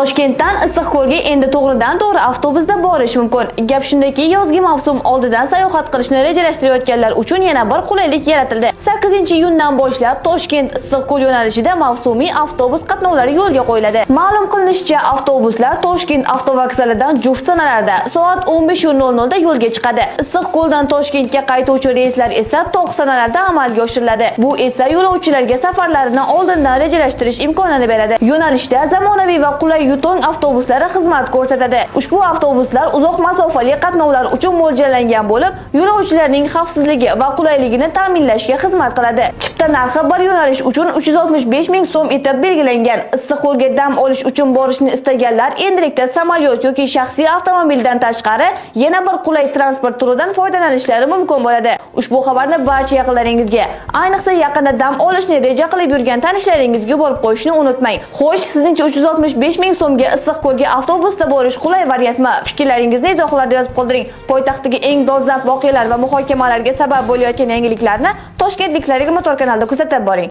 Toshkentdan Issiqko'lga endi to'g'ridan-to'g'ri avtobusda borish mumkin. Gap shundaki, yozgi mavsum oldidan sayohat qilishni rejalashtirayotganlar uchun yana bir qulaylik yaratildi. 8-iyundan boshlab Toshkent Issiqko'l yo'nalishida mavsumiy avtobus qatnovlari yo'lga qo'yiladi. Ma'lum qilinishicha, avtobuslar Toshkent avtovokzalidan juft sanalarda soat 15:00 da yo'lga chiqadi. Issiqko'ldan Toshkentga qaytuvchi reyslar esa to'q sanalarda amalga oshiriladi. Bu esa yo'lovchilarga safarlarini oldindan rejalashtirish imkonini beradi. Yo'nalishda zamonaviy va qulay Yutong avtobuslari xizmat ko'rsatadi. Ushbu avtobuslar uzoq masofali qatnovlar uchun mo'ljallangan bo'lib, yo'lovchilarning xavfsizligi va qulayligini ta'minlashga xizmat qiladi. Chipta narxi bir yo'nalish uchun 365 ming so'm etib belgilangan. Issiqko'lga dam olish uchun borishni istaganlar endilikda samolyot yoki shaxsiy avtomobildan tashqari yana bir qulay transport turidan foydalanishlari mumkin bo'ladi. Ushbu xabarni barcha yaqinlaringizga, ayniqsa yaqinda dam olishni reja qilib yurgan tanishlaringizga yuborib qo'yishni unutmang. Xo'sh, sizningcha 365 ming so'mga Issiqko'lga avtobusda borish qulay variantmi? Fikrlaringizni izohlarda yozib qoldiring. Poytaxtdagi eng dolzarb voqealar va muhokamalarga sabab bo'layotgan yangiliklarni Toshkentliklar 24 kanalida kuzatib boring.